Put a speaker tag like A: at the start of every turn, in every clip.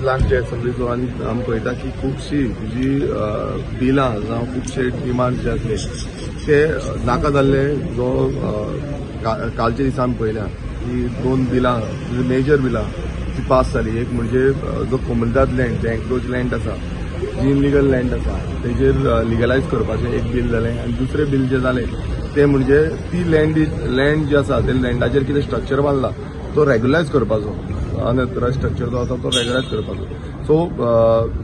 A: लागचे असेंब्लीचो आनी आमी पळयता की खुबशी जी बिलां जावं खुबशे डिमांड जे आसले ते नाका जाल्ले. जो कालच्या दिसा आमी पळयल्या की दोन बिलां मेजर बिलां जी पास जाली. एक म्हणजे जो कोमलदाद लँड जे एन्क्रोच लँड आसा, जी इलिगल लँड आसा तेजेर लिगलायज करपाचें एक बील जालें आनी दुसरें बील जें जालें तें म्हणजे ती लँड जी आसा ते लँडाचेर कितें स्ट्रक्चर बांदला तो रेगुलायज करपाचो, अनऑथरायज स्ट्रक्चर जो आसा तो रेगुलायज करपाचो. सो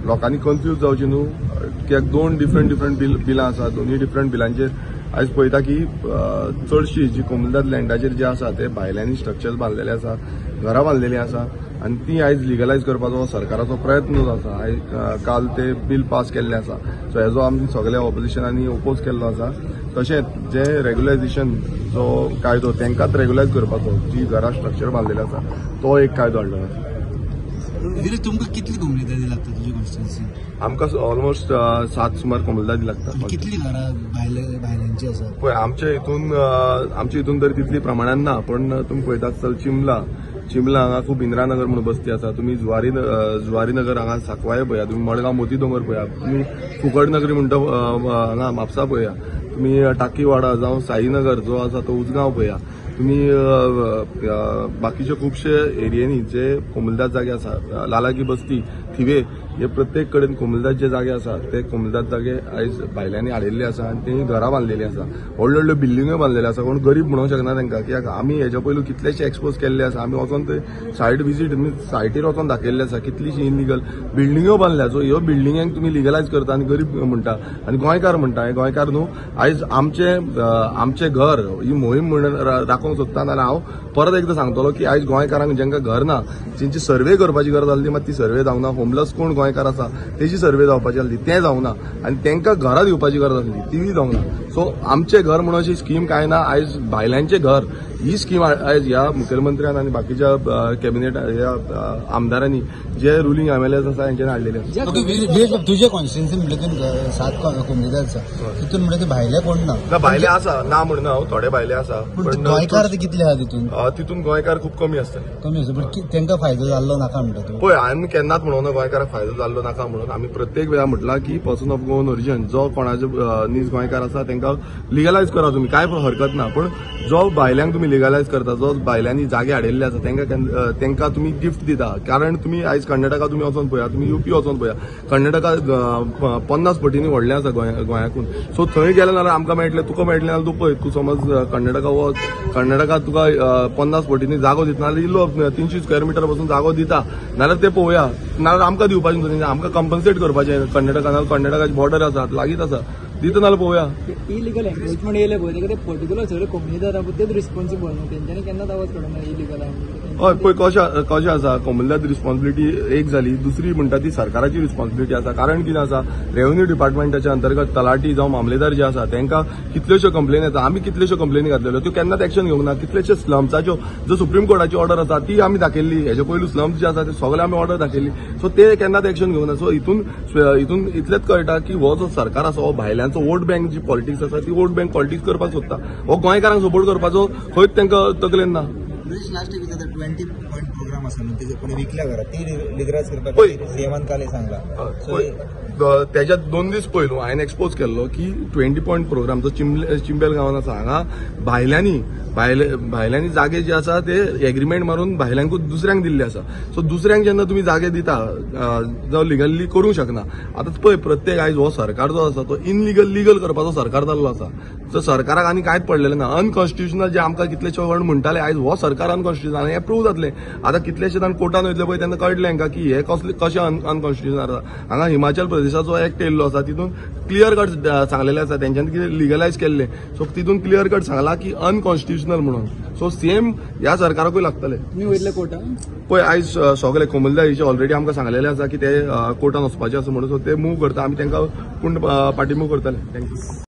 A: लोकांनी कन्फ्यूज जावचें न्हू कित्याक दोन डिफरंट डिफरंट बिलां आसा. दोनूय डिफरंट बिलांचेर आयज पळयता की चडशी जी कोमलदाद लँडाचेर जे आसा ते भायल्यांनी स्ट्रक्चर्स बांदलेले आसा, घरां बांदलेलीं आसा आनी ती आयज लिगलायज करपाचो सरकाराचो प्रयत्न जो आसा आयज काल ते बील पास केल्लें आसा. सो हेजो आमी सगल्या ऑपोजिशनांनी ओपोज केल्लो आसा. तशेंच जे रेगुलायजेशन जो कायदो तांकांच रेगुलायज करपाचो जी घरां स्ट्रक्चर बांदलेलें आसा तो एक कायदो हाडलो आसा.
B: तुमकां कितली कोमलदादी लागता तुजी कॉन्स्टिट्युएन्सी?
A: आमकां ऑलमोस्ट 7 सुमार कोमलदादी लागता.
B: कितली घरां भायल्यांची आसा?
A: पळय आमच्या हितून तर तितली प्रमाणान ना, पण तुमी पळयता आसतले चिमला हांगा खूब इंदिरानगर म्हणून बस्ती आसा. तुमी जुवारीनगर हांगा साकवाळे पळया, तुमी मडगांव मोती दोंगर पळया, तुमी फुकट नगरी म्हणटा हांगा म्हापसा पळया, तुमी टाकीवाडा जावं साईनगर जो आसा तो उजगांव पळया, तुमी बाकीचे खुबशे एरियांनी जे कोमलदाद जागे आसा, लालाकी बस्ती, थिवे, हे प्रत्येक कडेन कोमलदाद जे जागे आसा ते कोमलदाद जागे आयज भायल्यांनी हाडिल्ले आसा आनी तेणी घरां बांदलेली आसा, व्हडल्यो व्हडल्यो बिल्डिंग्यो बांदलेल्यो आसा. कोण गरीब म्हणूंक शकना तांकां कित्याक आमी हेज्या पयलू कितलेशे एक्सपोज केल्ले आसा. आमी वचोन थंय सायट विजीट सायटीर वचोन दाखयल्ले आसा कितलीशी इलिगल बिल्डिंग्यो बांदल्या. सो ह्यो बिल्डिंग्यांक तुमी लिगलायज करता आनी गरीब म्हणटा आनी गोंयकार म्हणटा. हे गोंयकार न्हू, आयज आमचें घर ही मोहीम म्हणून दाखोवंक सोदता. नाल्यार हांव परत एकदां सांगतलो की आयज गोंयकारांक जांकां घर ना तेंची सर्वे करपाची गरज आसली, मात ती सर्वे जावंक ना. होमलेस कोण गोंयकार आसा तेजी सर्वे जावपाची आसली, तें जावंक ना आनी तांकां घरां दिवपाची गरज आसली तिवूय जावंक ना. सो आमचें घर म्हणून अशी स्कीम कांय ना. आयज भायल्यांचें घर ही स्कीम आयज ह्या मुखेलमंत्र्यान आनी बाकीच्या कॅबिनेट ह्या आमदारांनी जे रुलींग एमएलए आसा हेंच्यांनी हाडलेले आसा.
B: तुजे कॉन्स्टिट्युएन्सी म्हणल्यार 7 कोमलदाद आसा, तितून म्हणल्यार भायले कोण ना?
A: भायले आसा ना म्हणना हांव, थोडे भायले आसा,
B: पण गोंयकार कितले आहा तितून?
A: तितून गोंयकार खूब कमी आसतले.
B: कमी आसता, पण तांकां फायदो जाल्लो नाका म्हणटा तूं?
A: पळय आमी केन्नाच म्हणूंक ना गोंयकाराक फायदो जाल्लो नाका म्हणून. आमी प्रत्येक वेळा म्हटलां की पर्सन ऑफ गोवन ओरिजन जो कोणाचो नीज गोंयकार आसा तांकां लिगलायज करा तुमी, कांय हरकत ना. पण जो भायल्यांक तुमी लिगलायज करता, जो भायल्यांनी जागे हाडिल्ले आसा तांकां तुमी गिफ्ट दिता. कारण तुमी आयज कर्नाटका तुमी वचोन पळया, तुमी युपी वचोन पळया, कर्नाटका 50 पटींनी व्हडलें आसा गोंयाकून. सो थंय गेले जाल्यार आमकां मेळटलें, तुका मेळटलें जाल्यार तूं पळय, तूं समज कर्नाटका वच, कर्नाटका तुका 50 पटींनी जागो दितना जाल्यार इल्लो 300 स्क्वेअर मिटर पासून जागो दिता नाल्यार ते पळोवया, नाल्यार आमकां दिवपाचें, आमकां कंपन्सेट करपाचें कर्नाटका, नाल्यार कर्नाटकाची बॉर्डर आसा लागींच आसा, दिता नाल्यार पळोवया.
C: इलिगल एन्क्रोचमेंट येयले पळय तेका ते पर्टिक्युलर सगळे कोमलदार आहा तेच रिस्पॉन्सिबल न्हू, तेंच्यांनी केन्नाच आवाज काडूंक ना इलिगल.
A: हय पळय कशें आसा, कोमलदाद रिस्पॉन्सिबिलिटी एक जाली, दुसरी म्हणटा ती सरकाराची रिस्पॉन्सिबिलिटी आसा. कारण कितें आसा, रेव्हेन्यू डिपार्टमेंटाच्या अंतर्गत तलाठी जावं मामलेदार जे आसा तांकां कितल्योश्यो कंप्लेन येता. आमी कितल्योश्यो कंप्लेनी घातलेल्यो त्यो केन्नाच एक्शन घेवंक ना. कितलेशे स्लम्साच्यो जो सुप्रीम कोर्टाची ऑर्डर आसा ती आमी दाखयल्ली, हेजे पयलू स्लम्स जे आसा ते सगळे आमी ऑर्डर दाखयल्ली. सो ते केन्नाच एक्शन घेवंक ना. सो हितून इतलेंच कळटा की हो जो सरकार आसा हो भायल्यांचो वोट बँक जी पॉलिटिक्स आसा ती वोट बँक पॉलिटिक्स करपाक सोदता. हो गोंयकारांक सपोर्ट करपाचो खंयच तांकां तकलेन ना.
B: लास्ट एक 20 पॉइंट प्रोग्राम आसा न्हू तेजे कोणी विकल्या घरा ती लिगलायज करपाक सीएमान काल सांगला.
A: तेज्या 2 दीस पयलू हांवें एक्सपोज केल्लो की 20 पॉइंट प्रोग्राम जो चिंबेल गांवान आसा हांगा भायल्यांनी जागे जे आसा ते एग्रीमेंट मारून भायल्यांकूच दुसऱ्यांक दिल्ले आसा. सो दुसऱ्यांक जेन्ना तुमी जागे दिता जावं लिगली करूंक शकना. आतां पळय प्रत्येक आयज हो सरकार जो आसा तो इनलिगल लिगल करपाचो सरकार जाल्लो आसा. सो सरकाराक आनी कांयच पडलेलें ना. अनकॉन्स्टिट्युशनल जे आमकां कितलेशे जाण म्हणटाले आयज हो सरकार अनकॉन्स्टिट्युशनल आनी हें प्रूव जातलें. आतां कितलेशे जाण कोर्टान वयतले पळय तेन्ना कळटलें हांकां की हे कशें अनकॉन्स्टिट्युशनल आसा. हांगा हिमाचल प्रदेशाचो एक्ट येयल्लो आसा तितून क्लियर कट सांगलेलें आसा तेंच्यांनी कितें लिगलायज केल्लें. सो तितून क्लियर कट सांगलां की अनकॉन्स्टिट्युशनल म्हणून. सो सेम ह्या सरकाराकूय लागतलें.
C: तुमी वयतले कोर्टान?
A: पळय आयज सगळे कोमलदारीचे ऑलरेडी आमकां सांगलेलें आसा की ते कोर्टान वचपाचे आसा म्हणून. सो ते मूव करता, आमी तांकां पूण पाटी मूव करतले. Thank you.